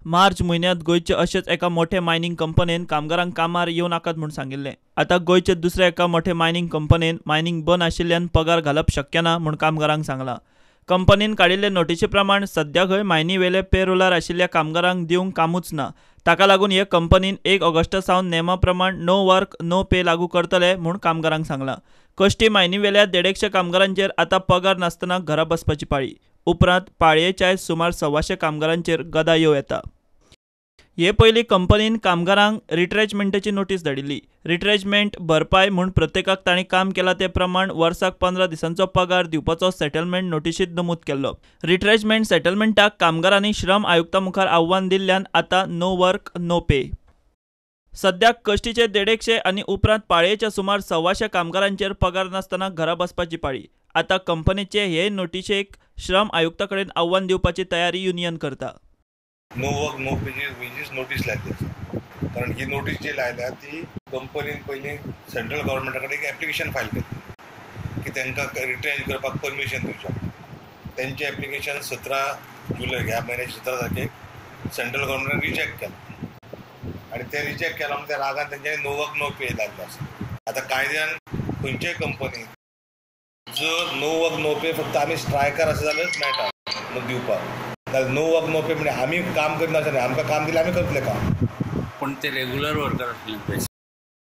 मार्च म्हयन्यांत गोंयचे अशेच एका मोठे मायनिंग कंपनीन कामगारांक कामार येवं नाकात म्हूण सांगिल्लें. आतां गोंयचे दुसऱ्या एका मोठे मायनिंग कंपनीन मायनिंग बंद आशिल्ल्यान पगार घालप शक्य ना म्हूण कामगारांक सांगलां. कंपनीन काडिल्ले नोटीशी प्रमाण सद्या खंय मायनी वेले पेरोलार आशिल्ल्या कामगारांक दिवंक कामूच ना. ताका लागून हे कंपनीन 1 ऑगस्टा सावन नेमा प्रमाण नो वर्क नो पे लागू करतले म्हूण कामगारांक सांगलां. कश्टी मायनीवेल्या 150 कामगारांचेर आतां पगार नासतना घरा बसपाची पाळी. उपरांत पाळयेच्याय सुमार 125 कामगारांचेर गदा येवं येता. हे पयलीं कंपनीन कामगारांक रिट्रेचमेंटाची नोटीस धाडिल्ली. रिट्रेचमेंट भरपाय म्हूण प्रत्येकाक तांणी काम केलां ते प्रमाण वर्साक 15 दिसांचो पगार दिवपाचो सेटलमेंट नोटिशींत नमूद केल्लो. रिट्रेचमेंट सेटलमेंटाक कामगारांनी श्रम आयुक्ता मुखार आव्हान दिल्ल्यान आतां नो वर्क नो पे. सद्याक कश्टीचे 150 आनी उपरांत पाळयेच्या सुमार 125 कामगारांचेर पगार नासतना घरा बसपाची पाळी. आतां कंपनीचे हे नोटिशेक श्रम आयुक्ता कडेन आव्हान दिवपाची तयारी युनियन करता. नो वर्क नो पेची वेजीस नोटीस लायल्ली आसा. कारण ही नोटीस जी लायल्या ती कंपनीन पयलीं सेंट्रल गव्हर्मेंटा कडेन एक एप्लिकेशन फायल केल्ली की तांकां रिट्रेंच करपाक परमिशन दिवचें. तेंचें एप्लिकेशन 17 जुलय ह्या म्हयन्याच्या 17 तारखेक सेंट्रल गव्हर्मेंटान रिजेक्ट केलां आनी तें रिजेक्ट केलां म्हूण त्या रागान तेंच्यांनी नो वर्क नो पे लायल्लो आसा. आतां कायद्यान खंयच्याय कंपनीन जर नो वर्क नो पे फक्त आमी स्ट्रायकार आसा जाल्यारच मेळटा दिवपाक. नो वर्क नो पे म्हणजे आमी काम करिनासतना आमकां काम दिलें आमी करतले काम. पूण ते रेगुलर वर्कर आसले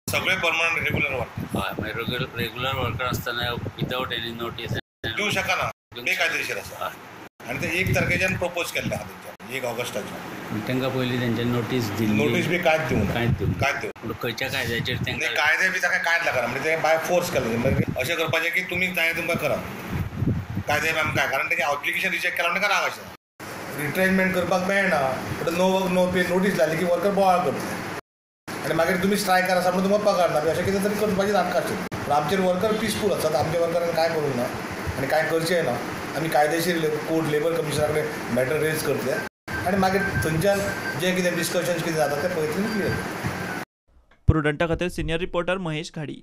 सगळे परमनंट रेगुलर वर्कर. हय, मागीर रेगुलर वर्कर आसतना विदावट एनी नोटीस दिवं शकना, बेकायदेशीर आसा. आनी ते 1 तारखेच्यान प्रपोज केल्ले आहा तेंच्यानी, 1 ऑगस्टाच्यान. तांकां पयलीं तेंच्यानी नोटीस दिल्ली. नोटीस बी कांयच दिवंक ना. कांयच दिवंक. खंयच्या कायद्याचेर तांकां? कायदे बी ताका कांयच लागना, म्हणजे ते बाय फोर्स केलें. मागीर अशें करपाचें की तुमी जाय तुमकां करा, कायदे बी आमकां काय, कारण तेजें एप्लिकेशन रिजेक्ट केलां म्हणटा राग आसा. रिट्रेंचमेंट करपाक मेळना, but no work no pay notice लायली की वर्कर बोवाळ करतले आनी मागीर तुमी स्ट्रायकार आसा म्हणून तुमकां पगार ना, अशें कितें तरी करपाची नाटकां आसतली. पूण आमचेर वर्कर पिसफूल आसात, आमच्या वर्करान कांय करूंक ना आनी कांय करचेंय ना. आमी कायदेशीर कोर्ट लेबर कमिशनरा कडेन मॅटर रेज करतले आनी मागीर थंयच्यान जें कितें डिस्कशन्स कितें जाता तें पळयतले क्लियर. प्रुडंटा खातीर सिनियर रिपोर्टर महेश घाडी.